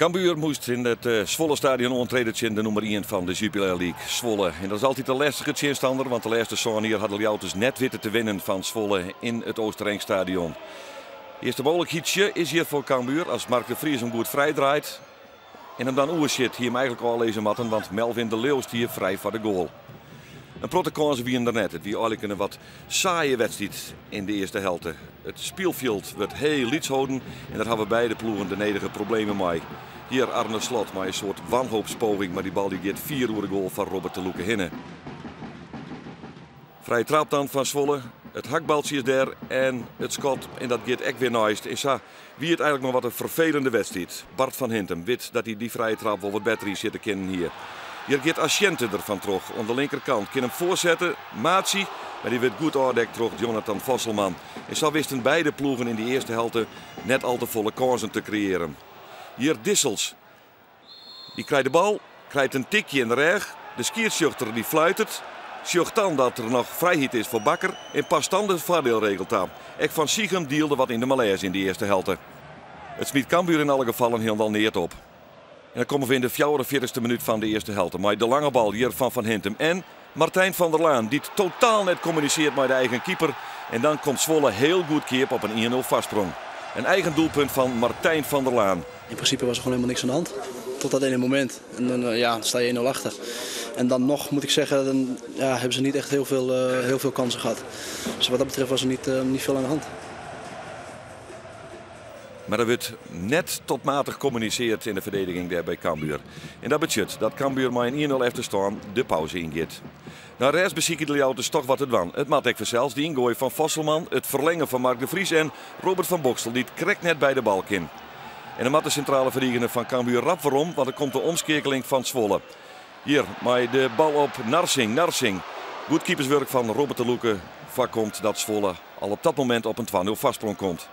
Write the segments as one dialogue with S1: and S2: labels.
S1: Cambuur moast yn it Zwolle Stadion oantrede tsjin de nûmer ien fan de Jupiler League, Zwolle. En dat is altyd in lêstige tsjinstanner, want de lêste 7 jier ha de Ljouwerters net witten te winnen fan Zwolle yn it Oosterenkstadion. Earste mooglikheid is hjir foar Cambuur as Mark de Vries him goed frijdraait en him dan oersjit. Hie him eigentlik ôflizze moatten, want Melvin de Leeuw stie frij foar de goal. In protte kânsen wiene der net. It wie eigentlik in wat saaie wedstriid yn de earste helte. It spylfjild wurdt hiel lyts holden en dêr hawwe beide ploegen de nedige problemen mei. Hjir Arne Slot mei in soart wanhoopspoging, mar dy bal dy giet fier oer de goal fan Robert te Loeke hinne. Frije trap dan fan Zwolle. It hakbaltsje is dêr en it skot en dat giet ek wer neist. En sa wie it eigentlik mar wat in ferfelende wedstriid. Bart van Hintem wit dat hy dy frije trap wol wat better ynsjitte kinnen hie. Hjir giet Asciente der fan troch oan de linkerkant. Kin him foarsette, Maatsi, mar dy wurdt goed ôfdekt troch Jonathan Vosselman. En sa wisten beide ploegen yn dy earste helte net al te folle kânsen te kreëarjen. Hjir Dissels. Dy krijt de bal, krijt in tikje yn de rêch. De skiedsrjochter dy fluitet. Sjocht dan dat der noch frijheid is foar Bakker en past dan de foardielregel ta. Ek Van Sichem dielde wat yn de malêze yn de earste helte. It smyt Cambuur yn alle gefallen hielendal neat op. En dan komme we yn de 44ste minút fan de earste helte mei de lange bal hjir fan Van Hintem en Martijn van der Laan, dy't totaal net kommunisearret mei de eigen keeper. En dan komt Zwolle hiel goedkeap op in 1-0 foarsprong. In eigen doelpunt fan Martijn van der Laan.
S2: In principe was er gewoon helemaal niks aan de hand. Tot dat ene moment. En dan, ja, dan sta je 1-0 achter. En dan nog moet ik zeggen, dan, ja, hebben ze niet echt heel veel kansen gehad. Dus wat dat betreft was er niet veel aan de hand.
S1: Mar der wurdt net tot matich kommunisearre yn de ferdigening dêr by Cambuur. En dat betsjut dat Cambuur mei in 1-0 efterstân de pauze yngiet. Nei rêst besykje de Ljouwerters dochs wat te dwaan. It moat ek fansels de yngoai fan Vosselman, it ferlingen fan Mark de Vries en Robert van Boxtel, dy't krekt net by de bal kin. En dan moat de sintrale ferdigener fan Cambuur rap werom, want der komt de omskeakeling fan Zwolle. Hjir mei de bal op Narsing. Narsing. Goed keeperswurk fan Robert te Loeke foarkomt dat Zwolle al op dat momint op in 2-0 foarsprong komt.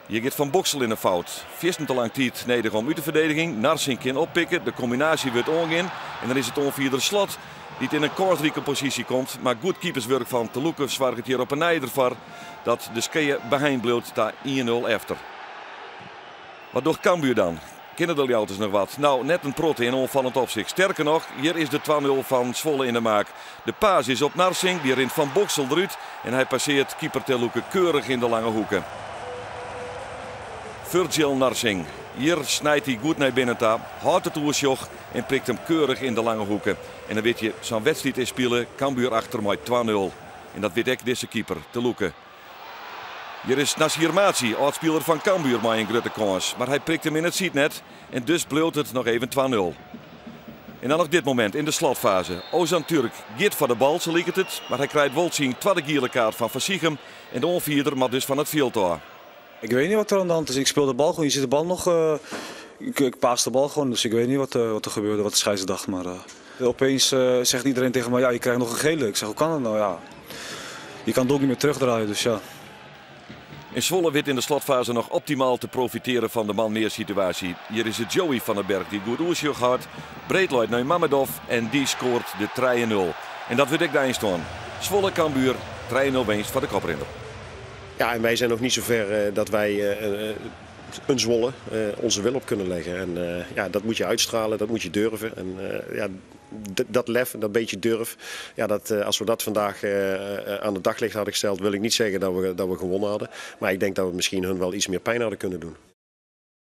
S1: Hjir giet Van Boxel yn 'e fout. Fierstente lang tiid nedich om út de ferdigening. Narsing kin oppikke, de kombinaasje wurdt oangien. En dan is it oanfierder Slot dy't yn in kânsrike posysje komt. Mar goed keeperswurk fan Te Loeke soarget hjir op 'e nij derfoar dat de skea beheind bliuwt ta 1-0 efter. Wat docht Cambuur dan? Kinne de Ljouwerters noch wat? No, net in protte yn oanfallend opsicht. Sterker noch, hjir is de 2-0 fan Zwolle yn de maak. De pass is op Narsing, dy rint Van Boxel derút en hy passearret keeper Te Loeke keurich yn de lange hoeke. Virgil Narsing. Hjir snijt hy goed nei binnen ta, hâldt it oersjoch en prikt him keurich yn de lange hoeke. En dan witte je, sa'n wedstriid is spile, Cambuur achter mei 2-0. En dat wit ek dizze keeper, Te Loeke. Hjir is Nasir Maatsi, âld-spiler fan Cambuur, mei in grutte kâns. Mar hy prikt him yn it sydnet en dus bliuwt it noch even 2-0. En dan noch dit momint yn de slotfaze. Ozan Türk giet foar de bal, sa liket it. Mar hy krijt wol syn twadde giele kaart fan Van Sichem. En de oanfierder moat dus fan it fjild ôf.
S3: Ik weet niet wat er aan de hand is. Ik speel de bal gewoon. Je ziet de bal nog. Ik pass de bal gewoon, dus ik weet niet wat er gebeurde, wat de scheidsrechter dacht. Maar opeens zegt iedereen tegen mij, ja, je krijgt nog een gele. Ik zeg, hoe kan dat nou? Ja, je kan het ook niet meer terugdraaien, dus ja.
S1: En Zwolle wit yn de slotfaze noch optimaal te profitearjen fan de man-mear situaasje. Hjir is it Joey van den Berg dy't goed oersjoch hat. Breed leit nei Mamedov en dy skoart de 3-0. En dat wurdt ek de einstân. Zwolle Cambuur 3-0 winst foar de koprinner.
S4: Ja, en wij zijn nog niet zo ver dat wij een Zwolle onze wil op kunnen leggen. En ja, dat moet je uitstralen, dat moet je durven. En ja, dat lef en dat beetje durf, ja, als we dat vandaag aan het daglicht hadden gesteld, wil ik niet zeggen dat we gewonnen hadden. Maar ik denk dat we misschien hun wel iets meer pijn hadden kunnen doen.